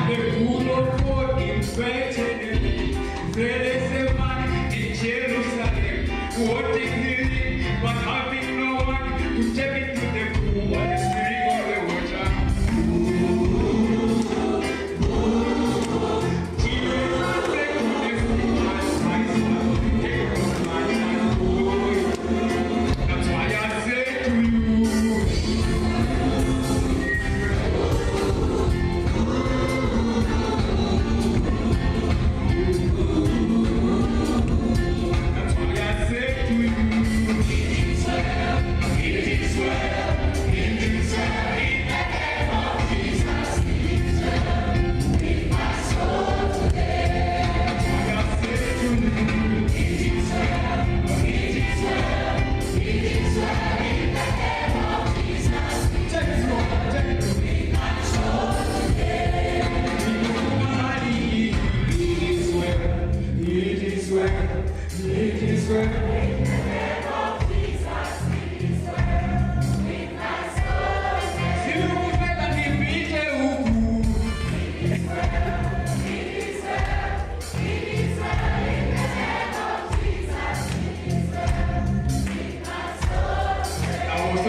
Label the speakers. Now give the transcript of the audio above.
Speaker 1: A pool of water in Bethlehem. There is a man in Jerusalem wanting healing, but having no one to take him to the pool and drink of the water. Jesus said to the woman, "My son, take your man and go." That's why I say to you. That's why I say to you. It is well, it is well, in the name of Jesus. It is well with my soul today. That's why I say to you. It is well, it is well, it is well in the name of Jesus. Take it slow, take it slow. With my soul today. It is well, it is well, it is well.
Speaker 2: In the name of Jesus, it is well with my soul today.
Speaker 1: Sikufika ndipite uku.
Speaker 2: It is well, it is well, it is well in the name of Jesus, it is well with my soul today.
Speaker 1: I was